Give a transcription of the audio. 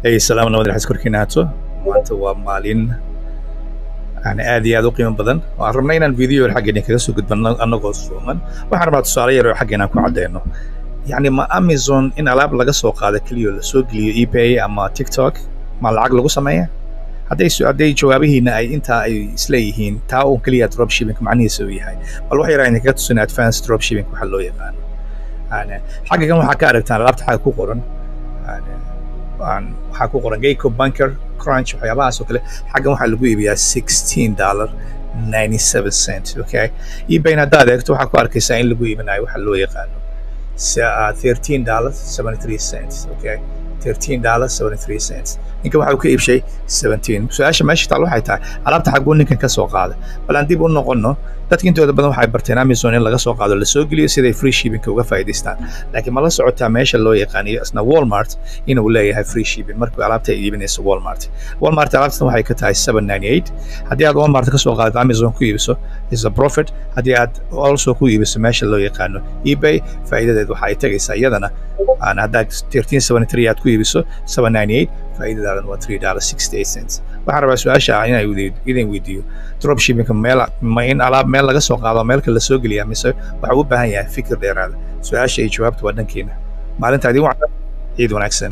Hey, salaam, nabad raxis korkiina haato. Maanta waa maalin aan aad iyo aad u qiimo badan. Waan rabnay inaan video yar xagga idinkaga soo gudbano annagoo sooman. Waxaan rabnaa tusaale yar oo xagga inaan ku caddeeno. Yacni, ma Amazon in alaab laga soo qaado keliya oo lasoo geliyo eBay ama TikTok ma lacag lagu sameeya? Hadday jawaabihiina ay intaa ay isleeyihiin, taa uun keliya dropshipping macnihiisa uu yahay. Bal wax yar aan idinkaga tusina advanced dropshipping waxa loo yaqaano. Xagga kan waxaa ka aragtaan alaabta xagga ku qoran. Waxaa ku qoran Geico Bunker Crunch, waxyaabahaas oo kale. Xaggan waxaa lagu iibiyaa $16.97. Okay, eBayna haddaad eegto, waxaa ku arkaysaa in lagu iibinayo waxa loo yaqaano $13.73. Okay, $13.73. Ninkan waxa uu ka iibshay 17. Su-aasha meesha taal waxay tahay, alaabta xagguu ninkan ka soo qaaday? Bal aan dib u noqonno. Dadka intooda badan waxay barteen Amazon in laga soo qaado, lasoo geliyo, siday free shippingka uga faa'iidaystaan. Laakiin ma la socotaa meesha loo yaqaaniyo isna Walmart inuu leeyahay free shipping markuu alaabta ay iibinayso Walmart? Walmart alaabtan waxay ka tahay 7.98. Haddii aad Walmart ka soo qaadato, Amazon ku iibiso, is a profit. Haddii aad also ku iibiso meesha loo yaqaano eBay, faa'iidadeed waxa ay tagaysaa iyadana aan haddaad 13.73 aad ku iibiso 7.98, faa'iidadaadan waa $3.68. Waxaan rabaa su-aasha ah inaan idin weydiiyo: dropshippingka meel ma in alaab meel laga soo qaado, meel kale lasoo geliyaa, mise waxa uu u baahan yahay fikir dheeraada? Su-aasha iyo jawaabta waa dhankeena. Maalinta idin wacda, ciid wanaagsan.